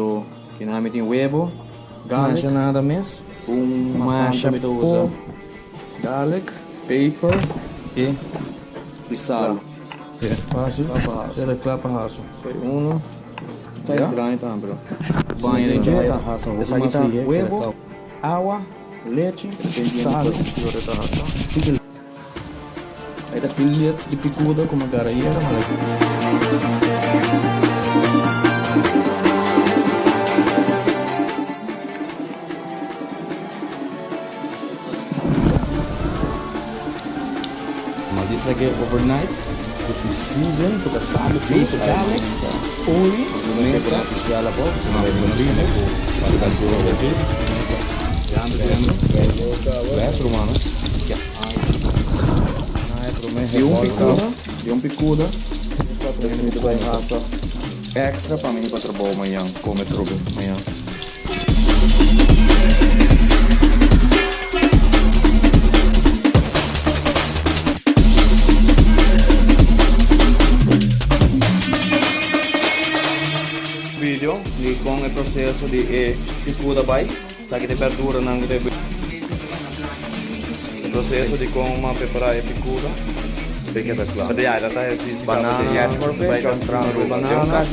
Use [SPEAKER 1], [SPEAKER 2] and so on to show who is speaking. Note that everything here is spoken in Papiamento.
[SPEAKER 1] Anto kina mi tin webo, garlic.
[SPEAKER 2] Masha nada mes.
[SPEAKER 1] Un
[SPEAKER 2] Masha
[SPEAKER 1] mi ta usa
[SPEAKER 2] po.
[SPEAKER 1] Garlic, paper
[SPEAKER 2] E
[SPEAKER 1] y sal.
[SPEAKER 2] Fácil.
[SPEAKER 1] Kla pa hasi.
[SPEAKER 2] Era kla pa hasi.
[SPEAKER 1] Koi uno. Size grandi tambe pero.
[SPEAKER 2] Baña den dje ta
[SPEAKER 1] hasa hopi
[SPEAKER 2] Esaki
[SPEAKER 1] mas
[SPEAKER 2] ta
[SPEAKER 1] lihe
[SPEAKER 2] webo,
[SPEAKER 1] keda
[SPEAKER 2] awa, lechi,
[SPEAKER 1] sal.
[SPEAKER 2] Ahí ta filet di picuda como garayera ma Ma di esaki overnight cu su season cu ta sabi juice, garlic, olie, mesa,
[SPEAKER 1] Di un picuda, di un picuda, ese mi ta bai hasa extra pa mi pa trabou mañan, come trobe mañan. Video di con e proceso di e picuda bai. Esaki ta e berduranan ku ta e proseso di kon a prepara e pikura. Banana, banana,